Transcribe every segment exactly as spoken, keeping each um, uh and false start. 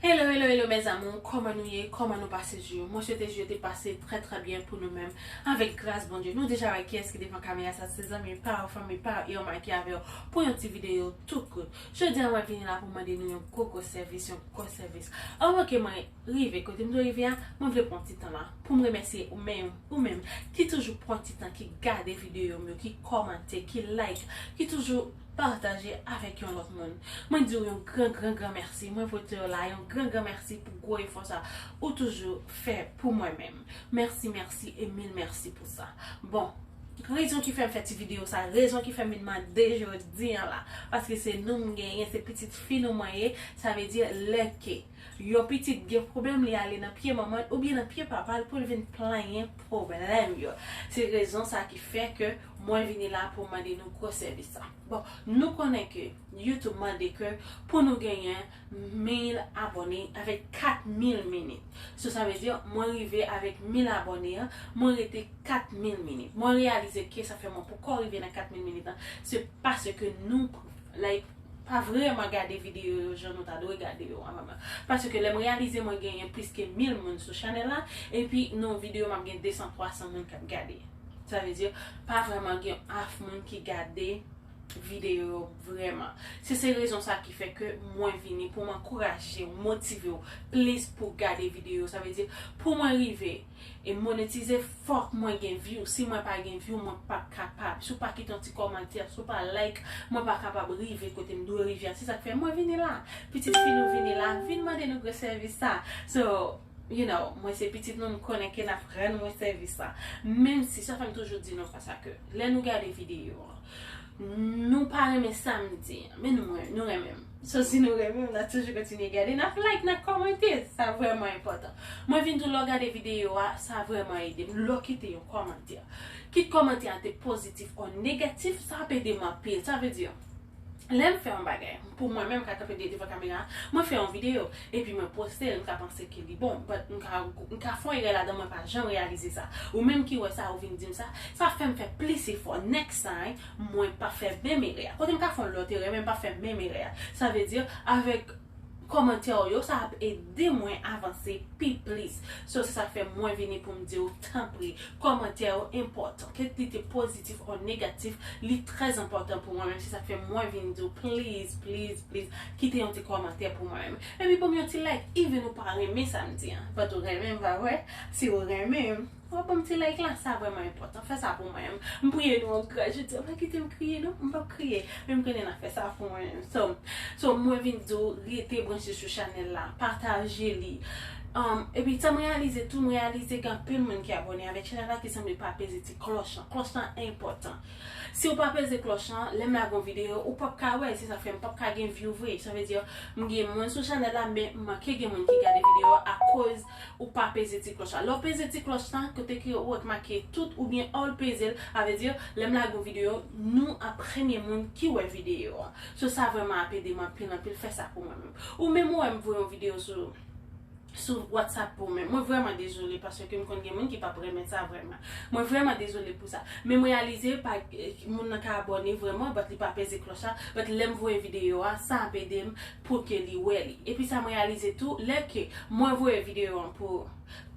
Hello, hello, hello, mes amours, kòman nou ye? Kòman nou pase jou yo? Mwen swete jou yo te pase trè, trè byen pou nou menm. Avèk gras Bondye, nou deja wè kiyès ki devan kamera sa, se zanmi pa w, fanmi pa w, e yo make avè w pou yon ti videyo tou kout. Jodi a, mwen vini la pou mande nou yon gwo, gwo sèvis, yon gwo sèvis. Anvan ke mwen rive kote m dwe rive a, mwen vle pran ti tan la pou m remèsye ou menm, ou menm ki toujou pran ti tan, ki gade videyo m yo, ki kòmante, ki like, ki toujou pataje avèk yon lòt moun. Mwen di w yon gran, gran, gran mèsi. Mwen pote w la yon gran, gran mèsi pou gwo efò sa ou toujou fè pou mwen menm. Mèsi, mèsi e mil mèsi pou sa. Bon, rezon ki fè m fè ti videyo sa, rezon ki fè m vin mande jodi an la, paske se nou m genyen, se pitit fi nou mwen ye, sa vle di lè ke yon pitit gen pwoblèm, li ale nan pye manman l oubyen nan pye papa l pou l vin plenyen pwoblèm yo. Se rezon sa ki fè ke mwen vini la pou mande nou gwo sèvis sa. Bon, nou konnen ke YouTube mande ke pou nou genyen mil abòne avèk kat mil minit. So, sa vle di, mwen rive avèk mil abòne an, mwen rete kat mil minit. Mwen reyalize ke sa fè mwen poko rive nan kat mil minit an, se paske nou, like, pa vrèman gade videyo yo jan nou ta dwe gade yo a vrèman. Paske lè m reyalize mwen genyen plis ke mil moun sou chanèl la, epi nan videyo m ap gen de san, twa san moun k ap gade. Sa vle di, pa vrèman gen af moun ki gade videyo yo vrèman. Se, se rezon sa ki fè ke mwen vini pou m ankouraje w, motive w plis pou gade videyo yo. Sa vle di, pou mwen rive e monetize, fòk mwen gen view. Si mwen pa gen view, mwen p ap kapab. Si w pa kite yon ti kòmantè, si w pa like, mwen pa kapab rive kote m dwe rive a. Se sa k fè mwen vini la. Pitit fi nou vini la, vin mande nou gwo sèvis sa. So, you know, mwen se pitit nou, m konnen ke n ap rann mwen sèvis sa. Menm si, sa fè m toujou di nou konsa ke lè nou gade videyo an, nou pa renmen sa m di an, men nou, nou renmen m. So, si nou renmen m, n ap toujou kontinye gade, n ap like, n ap kòmante. Sa vrèman enpòtan. Mwen vin di w, lè w gade videyo a, sa vrèman ede m. Lè w kite yon kòmantè, kit kòmantè a te pozitif o negatif, sa ap ede m anpil. Sa vle di, lè m fè yon bagay, pou mwen menm, m ka kanpe de-, devan kamera, mwen fè yon videyo, epi mwen poste l, m ka panse ke li bon, but m ka, m ka fè yon erè ladan, mwen pa janm reyalize sa. Ou menm ki wè sa, ou vin di m sa, sa fè m fè plis efò. Next time, mwen p ap fè menm erè a. Kote m ka fè yon lòt erè, men m p ap fè menm erè a. Sa vle di, avèk kòmantè w yo, sa ap ede mwen avanse pi plis. So, se sa k fè mwen vini pou m di w, tanpri, kòmantè yo enpòtan. Ke li te pozitif o negatif, li trè enpòtan pou mwen menm. Se sa k fè mwen vin di w, please, please, please, kite yon ti kòmantè pou mwen menm. Epi ban m yon ti like, even ou pa renmen sa m di an. But ou renmen m, pa vre? Si ou renmen m, w ap ban m ti like la, sa vrèman enpòtan. Fè sa pou mwen menm. M priye nou an gras, jodi a, pa kite m kriye non, m p ap kriye. Men m konnen n ap fè sa pou mwen menm. So, so mwen vin di w, rete branche sou chanèl la, pataje li. Um, epi sa m reyalize tou, m reyalize gen anpil moun ki abòne avèk chanèl la ki sanble pa peze ti klòch lan. Klòch lan enpòtan. Si w pa peze klòch lan, lè m lage yon videyo, ou p ap ka wè, se sa fè m p ap ka gen view vre. Sa vle di, m gen moun sou chanèl la, men m manke gen moun ki gade videyo a akoz ou pa peze ti klòch la. Lè w peze ti klòch lan, kote ke ou wè k make tout oubyen all peze l, sa vle di, lè m lage yon videyo, nou an premye moun ki wè videyo a. So, sa vrèman ap ede m anpil, anpil, fè sa pou mwen menm. Ou menm ou wè m voye yon videyo sou sou WhatsApp pou mwen. Mwen vrèman dezole paske m konn gen moun ki p ap renmen sa vrèman. Mwen vrèman dezole pou sa. Men m reyalize pa, moun nan ka abòne vrèman, but li pa peze klòch la, but lè m voye videyo a, sa ap ede m pou ke li wè li. Epi sa m reyalize tou, lè ke mwen voye videyo an pou,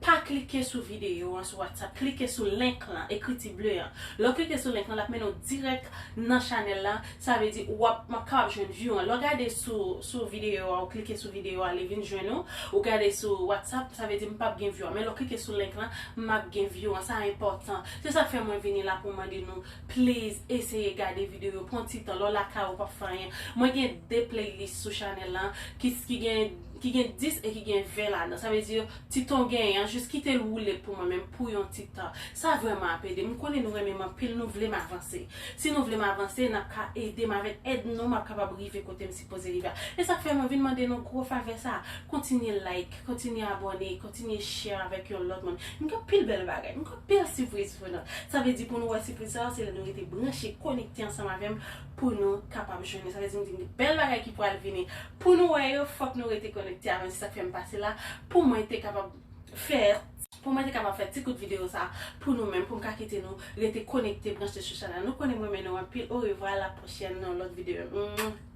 pa klike sou videyo an sou WhatsApp, klike sou link lan, ekriti ble an. Lè w klike sou link lan, l ap mennen w dirèk nan chanèl la, sa vle di w ap, m ap kapab jwenn view an. Lè w gade sou, sou videyo a, ou klike sou videyo a, li vin jwenn ou, ou gade sou WhatsApp, sa vle di m p ap gen view an. Men lè w klike sou link lan, m ap gen view an. Sa enpòtan. Se sa k fè mwen vini la pou m mande nou, please, eseye gade videyo, pran ti tan. Lè w lakay ou p ap fè anyen. Mwen gen de playlist sou chanèl lan ki, ki gen, ki gen dis e ki gen ven ladan. Sa vle di, ti tan w genyen an, jis kite l woule pou mwen menm pou yon ti tan. Sa vrèman ap ede m. M konnen nou renmen m anpil, nou vle m avanse. Si nou vle m avanse, n ap ka ede m avèk èd nou, m ap kapab rive kote m sipoze rive a. E sa k fè mwen vin mande nou gwo favè sa. Kontinye like, kontinye abòne, kontinye share avèk yon lòt moun. M gen anpil bèl bagay, m gen anpil sipriz pou nou. Sa vle di pou nou wè sipriz sa yo, se lè nou rete branche, konekte ansanm avè m pou nou kapab jwenn yo. Sa vle di m gen bèl bagay ki pral vini. Pou nou wè yo, fòk nou rete konekte avè m. Se sa k fè m pase la, pou mwen te kapab fè, pou mwen te kapab fè ti kout videyo sa pou nou menm, pou m ka kite nou rete konekte, branche sou chanèl. Nou konnen m renmen nou anpil. Orevwa, a la pwochèn nan lòt videyo. Mwah.